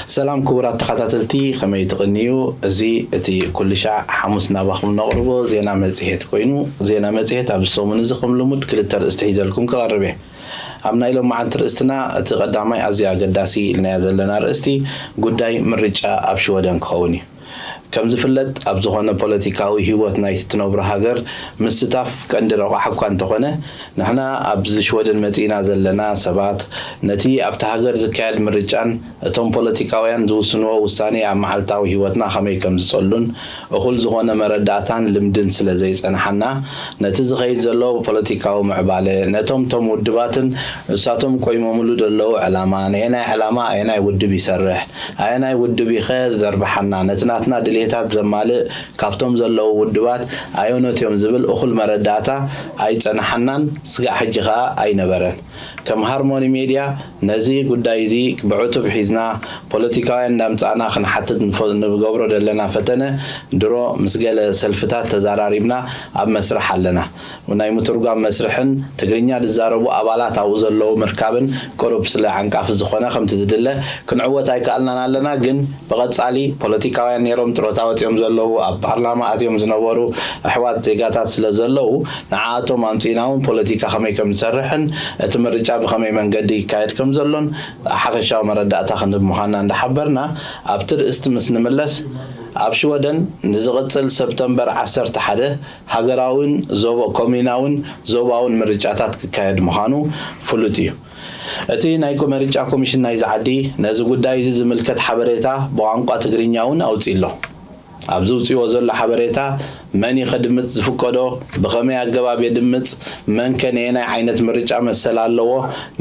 ሰላም ክቡራት ተኸታተልቲ፣ ከመይ ትቕንዩ? እዚ እቲ ኩሉ ሻዕ ሓሙስ ናባኹም ነቕርቦ ዜና መጽሔት ኮይኑ፣ ዜና መጽሔት ኣብዚ ሰሙን እዚ ከም ልሙድ ክልተ ኣርእስቲ ሒዘልኩም ክቐርብ እየ። ኣብ ናይ ሎማዓንቲ ርእስትና እቲ ቀዳማይ ኣዝዩ ኣገዳሲ ኢልናዮ ዘለና ርእስቲ ጉዳይ ምርጫ ኣብ ሽወደን ክኸውን እዩ። ከም ዝፍለጥ ኣብ ዝኾነ ፖለቲካዊ ህይወት ናይቲ ትነብሮ ሃገር ምስታፍ ቀንዲ ረቋሕ እኳ እንተኾነ፣ ንሕና ኣብዚ ሽወደን መጺእና ዘለና ሰባት ነቲ ኣብቲ ሃገር ዝካየድ ምርጫን እቶም ፖለቲካውያን ዝውስንዎ ውሳኔ ኣብ መዓልታዊ ህይወትና ከመይ ከም ዝጸሉን እኹል ዝኾነ መረዳእታን ልምድን ስለ ዘይጸንሓና፣ ነቲ ዝኸይድ ዘሎ ፖለቲካዊ ምዕባለ፣ ነቶም ቶም ውድባትን ንሳቶም ቆይሞምሉ ዘለዉ ዕላማ፣ ነየናይ ዕላማ ኣየናይ ውድብ ይሰርሕ፣ ኣየናይ ውድብ ይኸ ዘርብሓና፣ ነቲ ናትና ድልየታት ዘማልእ ካብቶም ዘለዉ ውድባት ኣየኖት እዮም ዝብል እኹል መረዳእታ ኣይጸንሓናን፣ ስጋዕ ሕጂ ኸኣ ኣይነበረን። ከም ሃርሞኒ ሜድያ ነዚ ጉዳይ እዚ ብዕቱብ ሒዝና፣ ፖለቲካውያን እንዳምጻእና ክንሓትት ንፈ-፣ ንገብሮ ዘለና ፈተነ ድሮ ምስ ገለ ሰልፍታት ተዛራሪብና ኣብ መስርሕ ኣለና። ናይ ምትርጓም መስርሕን ትግርኛ ዝዛረቡ ኣባላት ኣብኡ ዘለዉ ምርካብን ቅሩብ ስለ ዓንቃፊ ዝኾነ ከምቲ ዝድለ ክንዕወት ኣይከኣልናን ኣለና። ግን ብቐጻሊ ፖለቲካውያን ነይሮም ጥሮታ ወጺኦም ዘለዉ፣ ኣብ ፓርላማ ኣትዮም ዝነበሩ ኣሕዋት ዜጋታት ስለ ዘለዉ፣ ንዓኣቶም ኣምጺእና እውን ፖለቲካ ከመይ ከም ዝሰርሕን እቲ ምርጫ ብኸመይ መንገዲ ይካየድ ከም ዘሎን ሓፈሻዊ መረዳእታ ክንህብ ምዃንና እንዳሓበርና፣ ኣብቲ ርእስቲ ምስ ንምለስ፣ ኣብ ሽወደን ንዝቕጽል ሰፕተምበር ዓሰርተ ሓደ ሃገራውን ዞባ-፣ ኮሚናውን ዞባውን ምርጫታት ክካየድ ምዃኑ ፍሉጥ እዩ። እቲ ናይ ኮ-፣ ምርጫ ኮሚሽን ናይዚ ዓዲ ነዚ ጉዳይ እዚ ዝምልከት ሓበሬታ ብቋንቋ ትግርኛ እውን ኣውጺኡ ኣሎ። ኣብ ዝውጽእዎ ዘሎ ሓበሬታ፣ መን እዩ ከድምጽ ዝፍቀዶ፣ ብኸመይ ኣገባብ የድምጽ፣ መን ከ ነየናይ ዓይነት ምርጫ መሰል ኣለዎ፣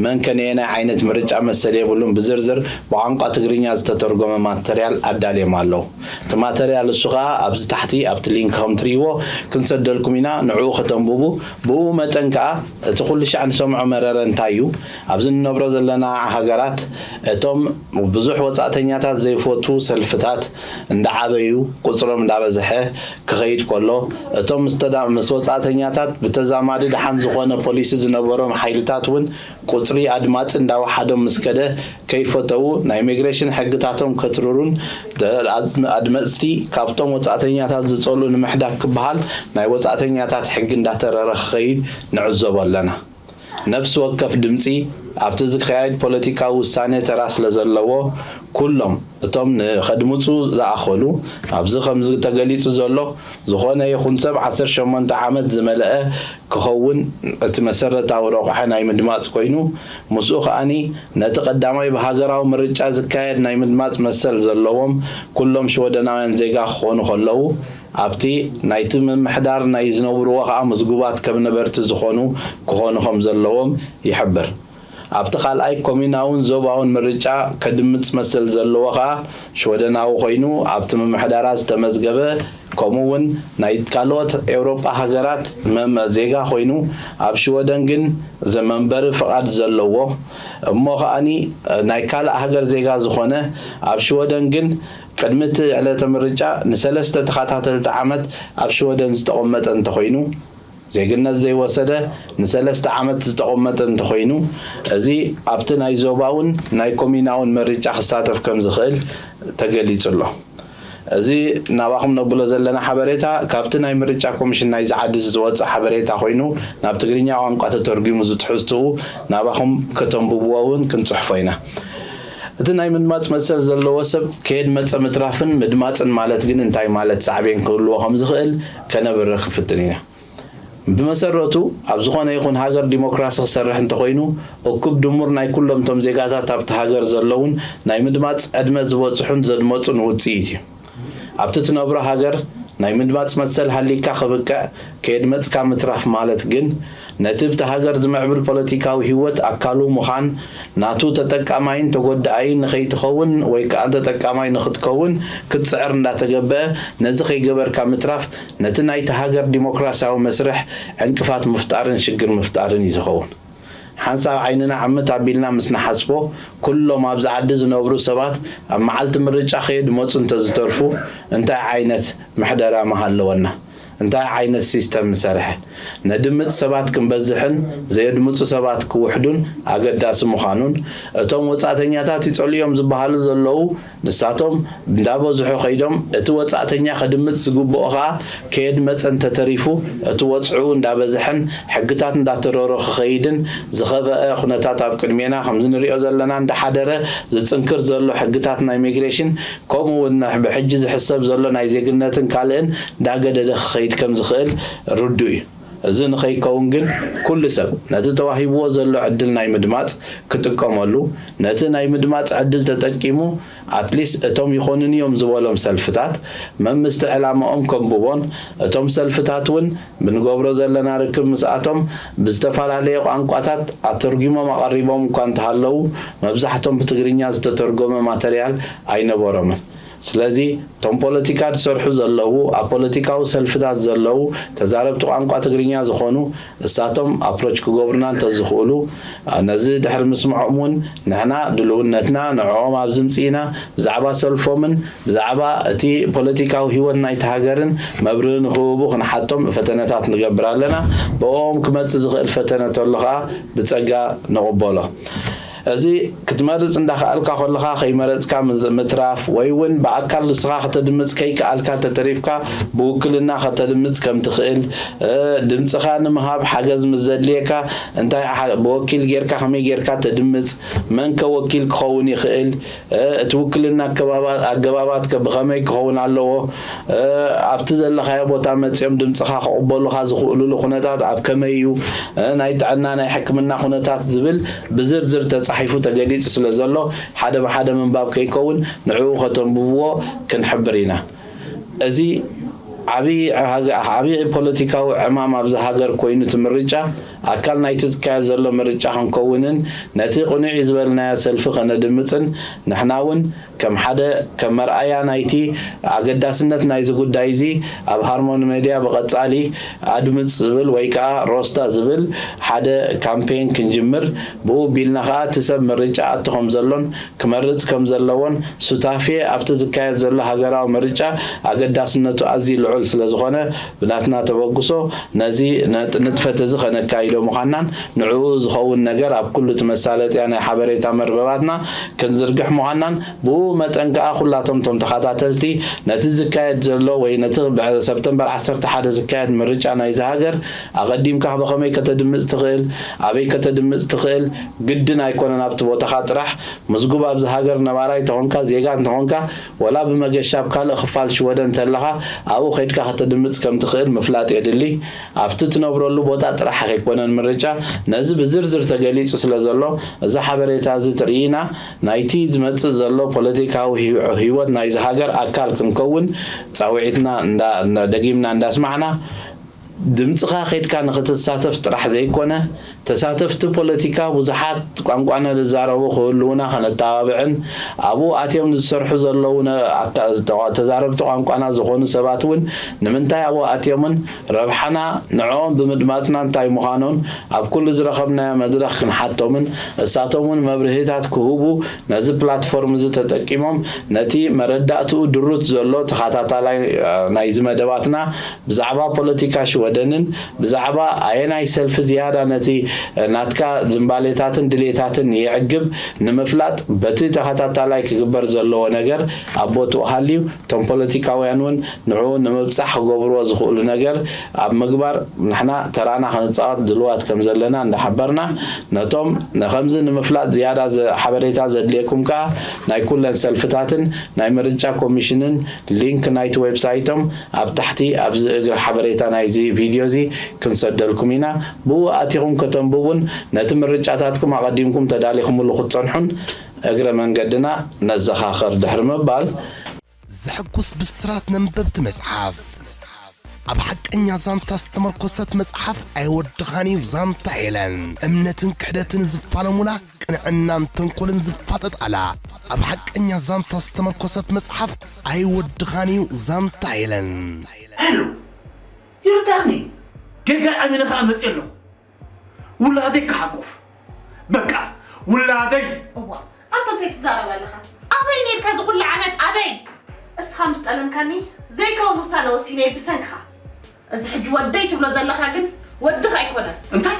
መን ከ ነየናይ ዓይነት ምርጫ መሰል የብሉን፣ ብዝርዝር ብቋንቋ ትግርኛ ዝተተርጎመ ማተርያል ኣዳልዮም ኣለዉ። እቲ ማተርያል እሱ ኸኣ ኣብዚ ታሕቲ ኣብቲ ሊንክ ከም ትርእይዎ ክንሰደልኩም ኢና፣ ንዕኡ ከተንብቡ። ብኡ መጠን ከኣ እቲ ኩሉ ሻዕ ንሰምዖ መረረ እንታይ እዩ? ኣብዚ ንነብሮ ዘለና ሃገራት እቶም ብዙሕ ወጻእተኛታት ዘይፈትዉ ሰልፍታት እንዳዓበዩ፣ ቁጽሮም እንዳበዝሐ ክኸይድ ከሎ፣ እቶም ምስ ተዳ-፣ ምስ ወጻእተኛታት ብተዛማዲ ደሓን ዝኾነ ፖሊሲ ዝነበሮም ሓይልታት እውን ቁጽሪ ኣድማጺ እንዳወሓዶም ምስ ከደ፣ ከይፈተዉ ናይ ሚግሬሽን ሕግታቶም ከትርሩን፣ ተ-፣ ኣድ-፣ ኣድመጽቲ ካብቶም ወጻእተኛታት ዝጸልኡ ንምሕዳግ ክበሃል ናይ ወጻእተኛታት ሕጊ እንዳተረረ ክኸይድ ንዕዘቦ ኣለና። ነፍሲ ወከፍ ድምጺ ኣብቲ ዝካየድ ፖለቲካዊ ውሳኔ ተራ ስለ ዘለዎ፣ ኩሎም እቶም ንኸድምጹ ዝኣኸሉ፣ ኣብዚ ከምዚ ተገሊጹ ዘሎ ዝኾነ ይኹን ሰብ ዓሰርተ ሸሞንተ ዓመት ዝመልአ ክኸውን እቲ መሰረታዊ ረቑሐ ናይ ምድማጽ ኮይኑ፣ ምስኡ ከኣኒ ነቲ ቀዳማይ ብሃገራዊ ምርጫ ዝካየድ ናይ ምድማጽ መሰል ዘለዎም ኩሎም ሽወደናውያን ዜጋ ክኾኑ ከለዉ፣ ኣብቲ ናይቲ ምምሕዳር ናይ ዝነብርዎ ከኣ ምዝጉባት ከም ነበርቲ ዝኾኑ ክኾኑ ከም ዘለዎም ይሕብር። ኣብቲ ካልኣይ ኮሚናውን ዞባውን ምርጫ ከድምጽ መሰል ዘለዎ ከኣ ሽወደናዊ ኮይኑ ኣብቲ ምምሕዳራ ዝተመዝገበ፣ ከምኡ እውን ናይ ካልኦት ኤውሮጳ ሃገራት መም-፣ ዜጋ ኮይኑ ኣብ ሽወደን ግን ዘ-፣ መንበሪ ፍቓድ ዘለዎ እሞ ከኣኒ ናይ ካልእ ሃገር ዜጋ ዝኾነ ኣብ ሽወደን ግን ቅድሚ እቲ ዕለተ ምርጫ ንሰለስተ ተኸታተልቲ ዓመት ኣብ ሽወደን ዝተቐመጠ እንተኾይኑ፣ ዜግነት ዘይወሰደ ንሰለስተ ዓመት ዝተቐመጠ እንተኾይኑ፣ እዚ ኣብቲ ናይ ዞባውን ናይ ኮሚናውን ምርጫ ክሳተፍ ከም ዝኽእል ተገሊጹ ኣሎ። እዚ ናባኹም ነብሎ ዘለና ሓበሬታ ካብቲ ናይ ምርጫ ኮሚሽን ናይዚ ዓዲ ዝወጸ ሓበሬታ ኮይኑ፣ ናብ ትግርኛ ቋንቋ ተተርጒሙ ዝትሕዝትኡ ናባኹም ከተንብብዎ እውን ክንጽሕፎ ኢና። እቲ ናይ ምድማጽ መሰል ዘለዎ ሰብ ከየድመጸ ምትራፍን ምድማጽን ማለት ግን እንታይ ማለት ሳዕቤን ክህልዎ ከም ዝኽእል ከነብርህ ክንፍትን ኢና። ብመሰረቱ፣ ኣብ ዝኾነ ይኹን ሃገር ዲሞክራሲ ክሰርሕ እንተኾይኑ፣ እኩብ ድሙር ናይ ኩሎም እቶም ዜጋታት ኣብቲ ሃገር ዘለዉን ናይ ምድማጽ ዕድመ ዝበጽሑን ዘድመጹን ውጽኢት እዩ። ኣብቲ ትነብሮ ሃገር ናይ ምድማጽ መሰል ሃሊካ ክብቅዕ፣ ከየድመጽካ ምትራፍ ማለት ግን፣ ነቲ ብቲ ሃገር ዝምዕብል ፖለቲካዊ ህይወት ኣካሉ ምዃን፣ ናቱ ተጠቃማይን ተጎዳኣይን ንኸይትኸውን ወይ ከኣ ተጠቃማይ ንኽትከውን ክትጽዕር እንዳተገበአ፣ ነዚ ከይገበርካ ምትራፍ፣ ነቲ ናይቲ ሃገር ዲሞክራሲያዊ መስርሕ ዕንቅፋት ምፍጣርን ሽግር ምፍጣርን እዩ ዝኸውን። ሓንሳብ ዓይንና ዕምት ኣቢልና ምስ ንሓስቦ፣ ኩሎም ኣብዚ ዓዲ ዝነብሩ ሰባት ኣብ መዓልቲ ምርጫ ከየድመጹ እንተዝተርፉ፣ እንታይ ዓይነት ምሕደራ ምሃለወና? እንታይ ዓይነት ሲስተም ምሰርሐ? ነድምጽ ሰባት ክንበዝሕን ዘየድምጹ ሰባት ክውሕዱን ኣገዳሲ ምዃኑን፣ እቶም ወጻእተኛታት ይጸልዮም ዝበሃሉ ዘለዉ ንሳቶም እንዳበዝሑ ከይዶም፣ እቲ ወጻእተኛ ከድምጽ ዝግብኦ ኸኣ ከየድመጸ እንተተሪፉ፣ እቲ ወጽዕኡ እንዳበዝሐን ሕግታት እንዳተረሮ ክኸይድን ዝኸበአ ኩነታት ኣብ ቅድሜና ከምዚ ንሪኦ ዘለና እንዳሓደረ ዝጽንክር ዘሎ ሕግታት ናይ ሚግሬሽን ከምኡ እውን ብሕጂ ዝሕሰብ ዘሎ ናይ ዜግነትን ካልእን እንዳገደደ ክኸይድ ከም ዝኽእል ርዱእ እዩ። እዚ ንኸይከውን ግን ኩሉ ሰብ ነቲ ተዋሂብዎ ዘሎ ዕድል ናይ ምድማፅ ክጥቀመሉ፣ ነቲ ናይ ምድማፅ ዕድል ተጠቂሙ ኣትሊስት እቶም ይኾኑኒ እዮም ዝበሎም ሰልፍታት መምስቲ ዕላምኦም ከንብቦን እቶም ሰልፍታት እውን ብንገብሮ ዘለና ርክብ ምስኣቶም ብዝተፈላለየ ቋንቋታት ኣተርጒሞም ኣቐሪቦም እኳ እንተሃለዉ መብዛሕቶም ብትግርኛ ዝተተርጎመ ማተርያል ኣይነበሮምን። ስለዚ እቶም ፖለቲካ ዝሰርሑ ዘለዉ ኣብ ፖለቲካዊ ሰልፍታት ዘለዉ ተዛረብቲ ቋንቋ ትግርኛ ዝኾኑ እሳቶም ኣፕሮች ክገብሩና እንተዝኽእሉ ነዚ ድሕሪ ምስምዖም እውን ንሕና ድልውነትና ንዕኦም ኣብዚ ምፅኢና ብዛዕባ ሰልፎምን ብዛዕባ እቲ ፖለቲካዊ ህይወት ናይቲ ሃገርን መብርሂ ንክህቡ ክንሓቶም ፈተነታት ንገብር ኣለና። ብኦም ክመፅእ ዝኽእል ፈተነ ተሎ ከዓ ብፀጋ ንቕበሎ። እዚ ክትመርፅ እንዳኸኣልካ ከለኻ ከይመረፅካ ምትራፍ ወይ እውን ብኣካል ንስኻ ከተድምፅ ከይከኣልካ ተተሪፍካ ብውክልና ከተድምፅ ከም ትኽእል ድምፅኻ ንምሃብ ሓገዝ ምስ ዘድልየካ እንታይ ብወኪል ጌርካ ከመይ ጌርካ ተድምፅ መን ከ ወኪል ክኸውን ይኽእል እቲ ውክልና ኣገባባት ከ ብኸመይ ክኸውን ኣለዎ ኣብቲ ዘለኻዮ ቦታ መፂኦም ድምፅኻ ክቕበሉኻ ዝኽእሉሉ ኩነታት ኣብ ከመይ እዩ ናይ ጥዕና ናይ ሕክምና ኩነታት ዝብል ብዝርዝር ተፃሒፉ ተገሊፁ ስለ ዘሎ ሓደ ብሓደ ምንባብ ከይከውን ንዕኡ ከተንብብዎ ክንሕብር ኢና። እዚ ዓብዪ ዓብዪ ፖለቲካዊ ዕማም ኣብዚ ሃገር ኮይኑ እቲ ምርጫ ኣካል ናይቲ ዝካየድ ዘሎ ምርጫ ክንከውንን ነቲ ቅኑዕ እዩ ዝበልናዮ ሰልፊ ከነድምፅን ንሕና እውን ከም ሓደ ከም መርኣያ ናይቲ ኣገዳስነት ናይዚ ጉዳይ እዚ ኣብ ሃርሞኒ ሜድያ ብቐፃሊ ኣድምፅ ዝብል ወይ ከዓ ሮስታ ዝብል ሓደ ካምፔን ክንጅምር ብኡ ቢልና ከዓ እቲ ሰብ ምርጫ ኣቱ ከም ዘሎን ክመርፅ ከም ዘለዎን ሱታፌ ኣብቲ ዝካየድ ዘሎ ሃገራዊ ምርጫ ኣገዳስነቱ ኣዝዩ ልዑል ስለ ዝኾነ ብናትና ተበግሶ ነዚ ንጥፈት እዚ ከነካይዶ ምዃንናን ንዕኡ ዝኸውን ነገር ኣብ ኩሉ እቲ መሳለጥያ ናይ ሓበሬታ መርበባትና ክንዝርግሕ ምዃንናን ብኡ መጠን ከኣ ኩላቶም እቶም ተኸታተልቲ ነቲ ዝካየድ ዘሎ ወይ ነቲ ሰብተምበር ዓሰርተ ሓደ ዝካየድ ምርጫ ናይዚ ሃገር ኣቐዲምካ ብኸመይ ከተድምፅ ትኽእል ኣበይ ከተድምፅ ትኽእል ግድን ኣይኮነን ኣብቲ ቦታኻ ጥራሕ ምዝጉብ ኣብዚ ሃገር ነባራይ እንተኾንካ ዜጋ እንተኾንካ ወላ ብመገሻ ኣብ ካልእ ክፋል ሽወደን እንተለኻ ኣብኡ ከይድካ ከተድምፅ ከም ትኽእል ምፍላጥ የድሊ ኣብቲ ትነብረሉ ቦታ ጥራሕ ከይኮነን ምርጫ ነዚ ብዝርዝር ተገሊፁ ስለ ዘሎ እዚ ሓበሬታ እዚ ትርኢና ናይቲ ዝመፅእ ዘሎ ፖለቲካዊ ህይወት ናይዚ ሃገር ኣካል ክንከውን ፃውዒትና ደጊምና እንዳስማዕና ድምፅኻ ከይድካ ንክትሳተፍ ጥራሕ ዘይኮነ ተሳተፍቲ ፖለቲካ ብዙሓት ቋንቋና ዝዛረቡ ክህልዉና ከነተባብዕን ኣብኡ ኣትዮም ዝሰርሑ ዘለዉ ተዛረብቲ ቋንቋና ዝኾኑ ሰባት እውን ንምንታይ ኣብኡ ኣትዮምን ረብሓና ንዕኦም ብምድማፅና እንታይ ምዃኑን ኣብ ኩሉ ዝረኸብናዮ መድረኽ ክንሓቶምን እሳቶም እውን መብርሂታት ክህቡ ነዚ ፕላትፎርም እዚ ተጠቂሞም ነቲ መረዳእትኡ ድሩት ዘሎ ተኸታታላይ ናይዚ መደባትና ብዛዕባ ፖለቲካ ሽወደንን ብዛዕባ ኣየናይ ሰልፊ ዝያዳ ነቲ ናትካ ዝንባሌታትን ድሌታትን ይዕግብ ንምፍላጥ በቲ ተኸታታላይ ክግበር ዘለዎ ነገር ኣብ ቦትኡ ሃልዩ እቶም ፖለቲካውያን እውን ንዕኡ ንምብፃሕ ክገብርዎ ዝኽእሉ ነገር ኣብ ምግባር ንሕና ተራና ክንፃወት ድልዋት ከም ዘለና እንዳሓበርና ነቶም ንከምዚ ንምፍላጥ ዝያዳ ሓበሬታ ዘድልየኩም ከዓ ናይ ኩለን ሰልፍታትን ናይ ምርጫ ኮሚሽንን ሊንክ ናይቲ ዌብሳይቶም ኣብ ታሕቲ ኣብዚ እግሪ ሓበሬታ ናይዚ ቪድዮ እዚ ክንሰደልኩም ኢና። ብኡ ኣቲኹም ከተንብቡን ነቲ ምርጫታትኩም ኣቐዲምኩም ተዳሊኹምሉ ክትጸንሑን እግረ መንገድና ነዘኻኽር ድሕሪ ምባል፣ ዘሐጉስ ብስራት ነንበብቲ መጽሓፍ። ኣብ ሓቀኛ ዛንታ ዝተመርኮሰት መጽሓፍ ኣይወድኻን እዩ ዛንታ ሄለን። እምነትን ክሕደትን ዝፋለሙላ፣ ቅንዕናን ተንኮልን ዝፋጠጣላ፣ ኣብ ሓቀኛ ዛንታ ዝተመርኮሰት መጽሓፍ ኣይወድኻን እዩ ዛንታ ሄለን። ሄሎ ይርዳኒ። ጌጋ ኣሚነ ከኣ መጽእ ኣለኹ። ውላደይ ክሓቁፍ። በቃ ውላደይ። እዋ ኣንታ እንታይ ትዛረብ ኣለኻ? ኣበይ ኔርካ እዚ ኩሉ ዓመት ኣበይ? እስኻ ምስ ጠለምካኒ ዘይከውን ውሳነ ወሲነ እየ ብሰንክኻ። እዚ ሕጂ ወደይ ትብሎ ዘለኻ ግን ወድኻ ኣይኮነን። እንታይ?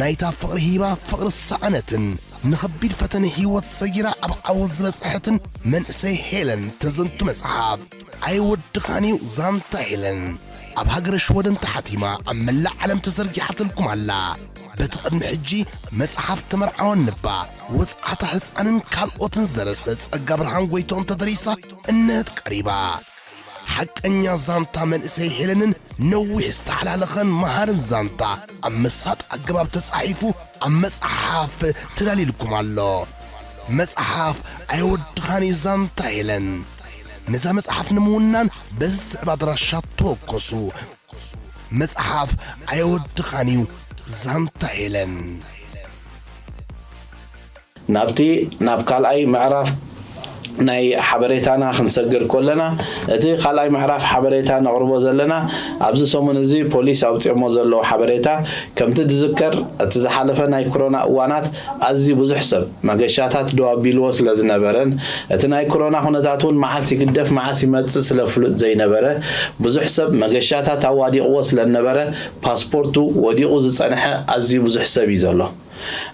ናይታ ፍቕሪ ሂባ ፍቕሪ ዝሰኣነትን ንኸቢድ ፈተነ ህይወት ሰጊራ ኣብ ዓወት ዝበጽሐትን መንእሰይ ሄለን ተዘንቱ መጽሓፍ ኣይወድኻን እዩ ዛንታ ሄለን ኣብ ሃገረ ሽወደን ተሓቲማ ኣብ መላእ ዓለም ተዘርጊሓትልኩም ኣላ። በቲ ቅድሚ ሕጂ መጽሓፍ ተመርዓወን ንባ ወጽዓታ ህፃንን ካልኦትን ዝደረሰ ጸጋ ብርሃን ጎይቶም ተደሪሳ እነት ቀሪባ። ሓቀኛ ዛንታ መንእሰይ ሄለንን ነዊሕ ዝተሓላለኸን መሃርን ዛንታ ኣብ መሳጥ ኣገባብ ተጻሒፉ ኣብ መጽሓፍ ተዳልዩልኩም ኣሎ። መጽሓፍ ኣይወድኻን እዩ ዛንታ ሄለን። ነዛ መጽሓፍ ንምውናን በዚ ዝስዕብ ኣድራሻ ተወከሱ። መጽሓፍ ኣይወድኻን እዩ ዛንታ ሄለን። ናብቲ ናብ ካልኣይ ምዕራፍ ናይ ሓበሬታና ክንሰግር ከለና፣ እቲ ካልኣይ ምዕራፍ ሓበሬታ ነቕርቦ ዘለና፣ ኣብዚ ሰሙን እዚ ፖሊስ ኣውፂኦሞ ዘለዉ ሓበሬታ፣ ከምቲ ዝዝከር፣ እቲ ዝሓለፈ ናይ ኮሮና እዋናት ኣዝዩ ብዙሕ ሰብ መገሻታት ደው ኣቢልዎ ስለ ዝነበረን፣ እቲ ናይ ኮሮና ኩነታት እውን መዓስ ይግደፍ መዓስ ይመፅእ ስለ ፍሉጥ ዘይነበረ፣ ብዙሕ ሰብ መገሻታት ኣዋዲቕዎ ስለ ዝነበረ፣ ፓስፖርቱ ወዲቑ ዝፀንሐ ኣዝዩ ብዙሕ ሰብ እዩ ዘሎ።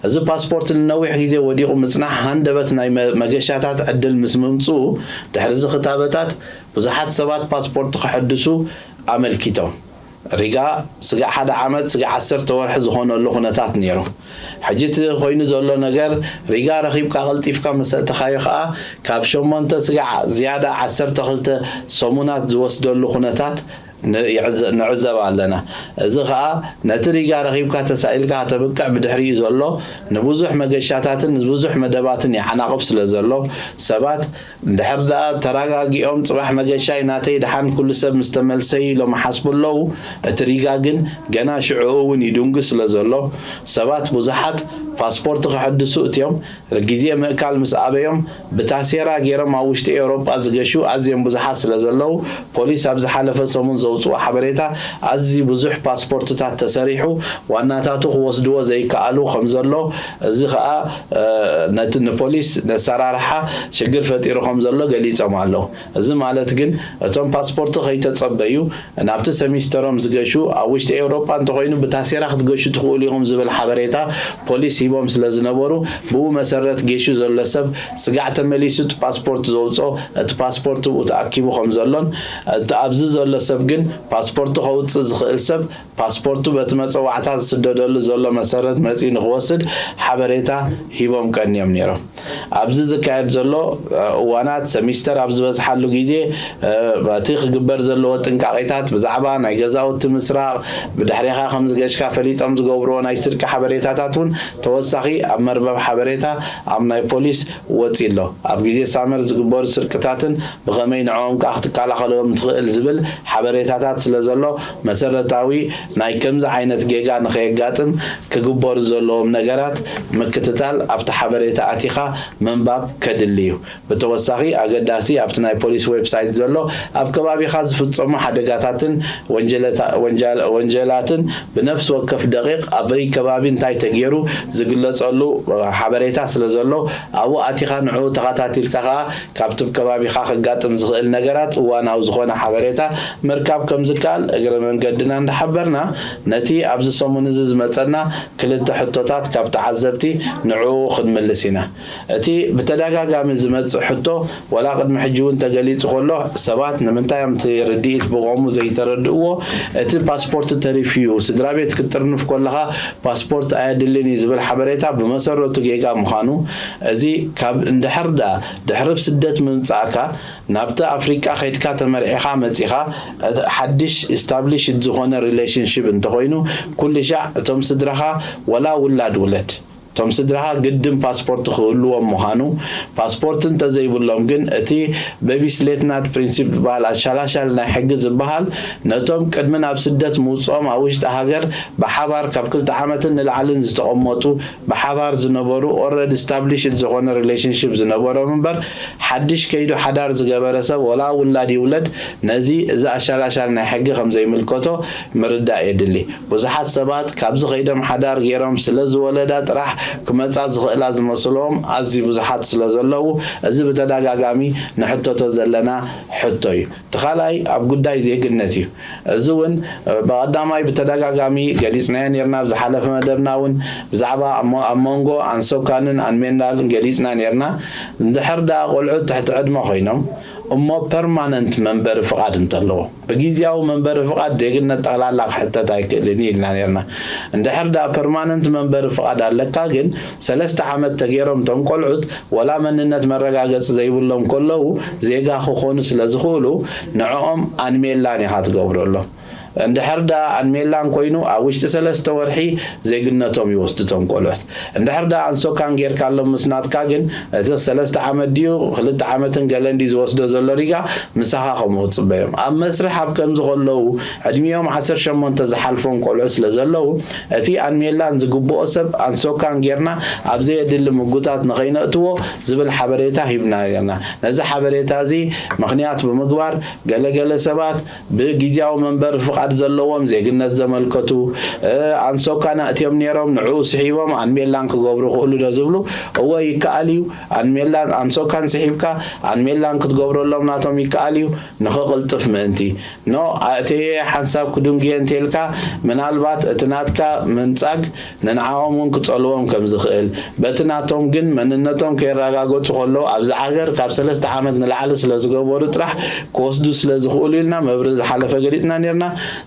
እዚ ፓስፖርት ንነዊሕ ግዜ ወዲቑ ምጽናሕ ሃንደበት ናይ መ- መገሻታት ዕድል ምስ ምምጽኡ፣ ድሕሪ እዚ ክታበታት ብዙሓት ሰባት ፓስፖርት ክሕድሱ ኣመልኪቶም። ሪጋ ስጋዕ ሓደ ዓመት ስጋዕ ዓሰርተ ወርሒ ዝኾነሉ ኩነታት ነይሩ። ሕጂ እቲ ኮይኑ ዘሎ ነገር ሪጋ ረኺብካ ቀልጢፍካ ምስ ኣእተኻዮ ከኣ ካብ ሸሞንተ ስጋዕ ዝያዳ ዓሰርተ ክልተ ሰሙናት ዝወስደሉ ኩነታት ንዕዘብ ኣለና። እዚ ከኣ ነቲ ሪጋ ረኺብካ ተሳኢልካ ከተብቅዕ ብድሕሪኡ ዘሎ ንብዙሕ መገሻታትን ንብዙሕ መደባትን ይዓናቕፍ ስለ ዘሎ ሰባት እንድሕር ደኣ ተራጋጊኦም ጽባሕ መገሻይ ናተይ ደሓን ኩሉ ሰብ ምስ ተመልሰ ኢሎም ይሓስቡ ኣለዉ። እቲ ሪጋ ግን ገና ሽዑ እውን ይድንጉ ስለ ዘሎ ሰባት ብዙሓት ፓስፖርት ክሕድሱ እትዮም ግዜ ምእካል ምስ ኣበዮም ብታሴራ ገይሮም ኣብ ውሽጢ ኤውሮጳ ዝገሹ ኣዝዮም ብዙሓት ስለ ዘለዉ ፖሊስ ኣብ ዝሓለፈ ሰሙን ዘውፅኦ ሓበሬታ ኣዝዩ ብዙሕ ፓስፖርትታት ተሰሪሑ ዋናታቱ ክወስድዎ ዘይከኣሉ ከም ዘሎ እዚ ከዓ ነቲ ንፖሊስ ነሰራርሓ ሽግር ፈጢሩ ከም ዘሎ ገሊፆም ኣለዉ። እዚ ማለት ግን እቶም ፓስፖርት ከይተፀበዩ ናብቲ ሰሚስተሮም ዝገሹ ኣብ ውሽጢ ኤውሮጳ እንተኾይኑ ብታሴራ ክትገሹ ትኽእሉ ኢኹም ዝብል ሓበሬታ ፖሊስ ሂቦም ስለ ዝነበሩ ብኡ መሰረት ጌሹ ዘሎ ሰብ ስጋዕ ተመሊሱ እቲ ፓስፖርት ዘውፅኦ እቲ ፓስፖርት ብኡ ተኣኪቡ ከም ዘሎን እቲ ኣብዚ ዘሎ ሰብ ግን ፓስፖርቱ ከውፅእ ዝኽእል ሰብ ፓስፖርቱ በቲ መፀዋዕታ ዝስደደሉ ዘሎ መሰረት መፂኡ ንክወስድ ሓበሬታ ሂቦም ቀንዮም ነይሮም። ኣብዚ ዝካየድ ዘሎ እዋናት ሰሚስተር ኣብ ዝበዝሓሉ ግዜ እቲ ክግበር ዘለዎ ጥንቃቄታት ብዛዕባ ናይ ገዛውቲ ምስራቕ ብድሕሬኻ ከም ዝገሽካ ፈሊጦም ዝገብርዎ ናይ ስርቂ ሓበሬታታት እውን ተወሳኺ ኣብ መርበብ ሓበሬታ ኣብ ናይ ፖሊስ ወፂ ኣሎ። ኣብ ግዜ ሳመር ዝግበሩ ስርቅታትን ብኸመይ ንዕኦም ከዓ ክትከላኸሎም ትኽእል ዝብል ሓበሬታታት ስለ ዘሎ መሰረታዊ ናይ ከምዚ ዓይነት ጌጋ ንኸየጋጥም ክግበሩ ዘለዎም ነገራት ምክትታል ኣብቲ ሓበሬታ ኣቲኻ ምንባብ ከድሊ እዩ። ብተወሳኺ ኣገዳሲ ኣብቲ ናይ ፖሊስ ዌብሳይት ዘሎ ኣብ ከባቢኻ ዝፍፀሙ ሓደጋታትን ወንጀላትን ብነፍሲ ወከፍ ደቂቕ ኣበይ ከባቢ እንታይ ተገይሩ ዝግለፀሉ ሓበሬታ ስለ ዘሎ ኣብኡ ኣቲኻ ንዕኡ ተኸታቲልካ ከዓ ካብቲ ከባቢኻ ከጋጥም ዝኽእል ነገራት እዋናዊ ዝኾነ ሓበሬታ ምርካብ ከም ዝከኣል እግረ መንገድና እንዳሓበርና ነቲ ኣብዚ ሰሙን እዚ ዝመፀና ክልተ ሕቶታት ካብ ተዓዘብቲ ንዕኡ ክንምልስ ኢና። እቲ ብተደጋጋሚ ዝመፅእ ሕቶ ወላ ቅድሚ ሕጂ እውን ተገሊፁ ከሎ ሰባት ንምንታይ እዮም እቲ ርድኢት ብቆሙ ዘይተረድእዎ እቲ ፓስፖርት ተሪፉ እዩ ስድራ ቤት ክትጥርንፍ ከለኻ ፓስፖርት ኣየድልን እዩ ዝብል ሓበሬታ ብመሰረቱ ጌጋ ምዃኑ እዚ ካብ እንድሕር ደኣ ድሕሪ ስደት ምምፃእካ ናብቲ ኣፍሪቃ ከይድካ ተመርዒኻ መፂኻ ሓድሽ ኢስታብሊሽድ ዝኾነ ሪሌሽንሽፕ እንተኾይኑ ኩሉ ሻዕ እቶም ስድራኻ ወላ ውላድ ውለድ እቶም ስድራኻ ግድን ፓስፖርት ክህልዎም ምዃኑ፣ ፓስፖርት እንተዘይብሎም ግን እቲ በቢስሌትናድ ፕሪንሲፕ ዝበሃል ኣሻላሻል ናይ ሕጊ ዝበሃል ነቶም ቅድሚ ናብ ስደት ምውፅኦም ኣብ ውሽጢ ሃገር ብሓባር ካብ ክልተ ዓመትን ንላዕልን ዝተቐመጡ ብሓባር ዝነበሩ ኦረዲ ስታብሊሽድ ዝኾነ ሪሌሽንሽፕ ዝነበሮም እምበር ሓድሽ ከይዱ ሓዳር ዝገበረ ሰብ ወላ ውላድ ይውለድ ነዚ እዚ ኣሻላሻል ናይ ሕጊ ከምዘይምልከቶ ምርዳእ የድሊ። ብዙሓት ሰባት ካብዚ ከይዶም ሓዳር ገይሮም ስለ ዝወለዳ ጥራሕ ክመጻ ዝኽእላ ዝመስልዎም ኣዝዩ ብዙሓት ስለ ዘለዉ፣ እዚ ብተደጋጋሚ ንሕተቶ ዘለና ሕቶ እዩ። እቲ ካልኣይ ኣብ ጉዳይ ዜግነት እዩ። እዚ እውን ብቐዳማይ ብተደጋጋሚ ገሊጽናዮ ነርና። ኣብ ዝሓለፈ መደብና እውን ብዛዕባ ኣብ መንጎ ኣንሶካንን ኣንሜላን ገሊጽና ነርና። እንድሕር ደኣ ቆልዑት ትሕቲ ዕድመ ኮይኖም እሞ ፐርማነንት መንበሪ ፍቓድ እንተለዎ፣ ብግዝያዊ መንበሪ ፍቓድ ዜግነት ጠቕላላ ክሕተት ኣይክእልን እዩ ኢልና ነርና። እንድሕር ደኣ ፐርማነንት መንበሪ ፍቓድ ኣለካ ግን ሰለስተ ዓመት ተገይሮም እቶም ቆልዑት ወላ መንነት መረጋገፂ ዘይብሎም ከለዉ ዜጋ ክኾኑ ስለ ዝኽእሉ ንዕኦም ኣንሜላን ኢኻ ትገብረሎም። እንድሕር ደኣ ኣንሜላን ኮይኑ ኣብ ውሽጢ ሰለስተ ወርሒ ዜግነቶም ይወስዱ እቶም ቆልዑት። እንድሕር ደኣ ኣንሶካን ጌርካሎም ምስ ናትካ ግን እቲ ሰለስተ ዓመት ድዩ ክልተ ዓመትን ገለን ድዩ ዝወስዶ ዘሎ ሪጋ ምሳኻ ከምኡ ትጽበዮም። ኣብ መስርሕ ኣብ ከምዚ ከለዉ ዕድሚኦም ዓሰርተ ሸሞንተ ዝሓልፎም ቆልዑ ስለ ዘለዉ እቲ ኣንሜላን ዝግብኦ ሰብ ኣንሶካን ጌርና ኣብ ዘየድሊ ምጉታት ንኸይነእትዎ ዝብል ሓበሬታ ሂብና ጌርና። ነዚ ሓበሬታ እዚ ምኽንያት ብምግባር ገለገለ ሰባት ብግዝያዊ መንበሪ ፍቓድ ዘለዎም ዜግነት ዘመልከቱ ኣንሶካን ኣእትዮም ነይሮም ንዕኡ ስሒቦም ኣንሜላን ክገብሩ ክእሉ ዶ ዝብሉ እወ ይከኣል እዩ። ኣንሜላን ኣንሶካን ስሒብካ ኣንሜላን ክትገብረሎም ናቶም ይከኣል እዩ። ንኽቕልጥፍ ምእንቲ ኖ ኣእተየ ሓንሳብ ክድንጉየ እንተልካ ምናልባት እቲ ናትካ ምንጻግ ንንዓኦም እውን ክጸልዎም ከም ዝኽእል፣ በቲ ናቶም ግን መንነቶም ከየረጋገጹ ከለዉ ኣብዛ ሃገር ካብ ሰለስተ ዓመት ንላዕሊ ስለ ዝገበሩ ጥራሕ ክወስዱ ስለ ዝኽእሉ ኢልና መብርሂ ዝሓለፈ ገሊጽና ነርና።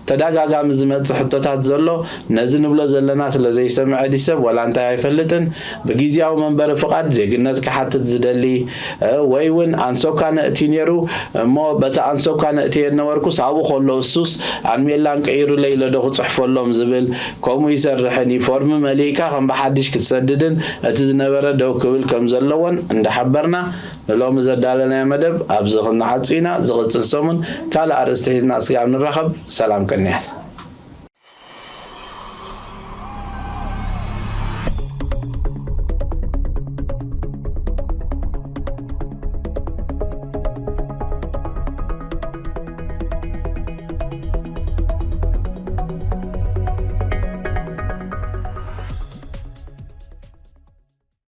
ተደጋጋሚ ዝመጽእ ሕቶታት ዘሎ ነዚ ንብሎ ዘለና ስለ ዘይሰምዐ ድዩ ሰብ ዋላ እንታይ ኣይፈልጥን። ብግዝያዊ መንበሪ ፍቓድ ዜግነት ክሓትት ዝደሊ ወይ እውን ኣንሶካ ነእትዩ ነይሩ እሞ በቲ ኣንሶካ ነእትየ ነበርኩስ ኣብኡ ከሎ እሱስ ኣንሜላን ቀይሩለይ ኢለ ዶ ክጽሕፈሎም ዝብል ከምኡ ይሰርሕን እዩ። ፎርሚ መሊእካ ከም ብሓድሽ ክትሰድድን እቲ ዝነበረ ደው ክብል ከም ዘለዎን እንዳሓበርና ንሎሚ ዘዳለናዮ መደብ ኣብዚ ክንዓጹ ኢና። ዝቕጽል ሰሙን ካልእ ኣርእስቲ ሒዝና እስካብ ንራኸብ ሰላም ቅንያት።